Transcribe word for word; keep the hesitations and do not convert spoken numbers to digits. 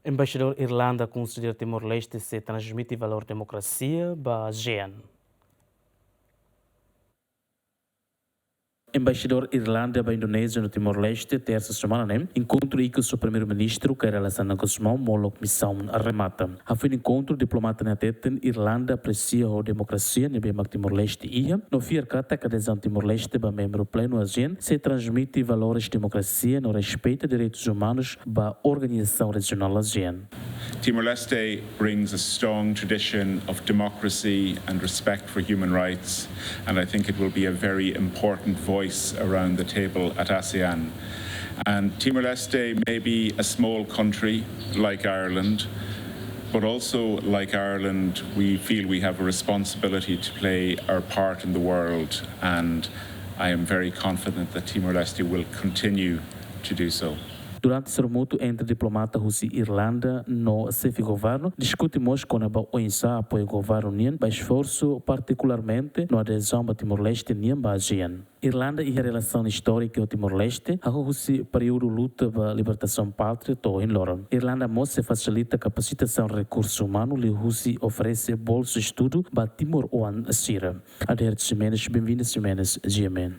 Embaixadór Irlanda konsidera Timor-Leste sei transmite valór demokrasia ba ASEAN. Embaixadór Irlanda ba Indonézia no Timor-Leste, tersa semana ne'e, enkontru ikus ho Primeiru-Ministru Kay Rala Xanana Gusmão molok misaun remata. Hafoin enkontru, diplomata ne'e hateten Irlanda apresia ho demokrasia ne'ebé mak Timor-Leste iha, no fiar katak adezaun Timor-Leste ba membru plenu ASEAN sei transmite valores demokrasia no respeita direitus umanus ba organizasaun rejionál ASEAN. Timor-Leste brings a strong tradition of democracy and respect for human rights, and I think it will be a very important voice around the table at ASEAN. And Timor-Leste may be a small country like Ireland, but also, like Ireland, we feel we have a responsibility to play our part in the world, and I am very confident that Timor-Leste will continue to do so. Durante sorumutu entre diplomata husi Irlanda no xefe governu, diskute mós kona-ba oinsá apoia governu nian ba esforsu, partikularmente no adezaun ba Timor-Leste nian ba ASEAN. Irlanda iha relasaun istórika ho Timor-Leste, hahú husi períodu luta ba libertasaun pátria to'o ohin loron. Irlanda mós sei fasilita kapasitasaun rekursu umanu liuhusi oferese bolsa estudu ba timoroan sira. Adérito Ximenes, Benvinda Ximenes, G M N.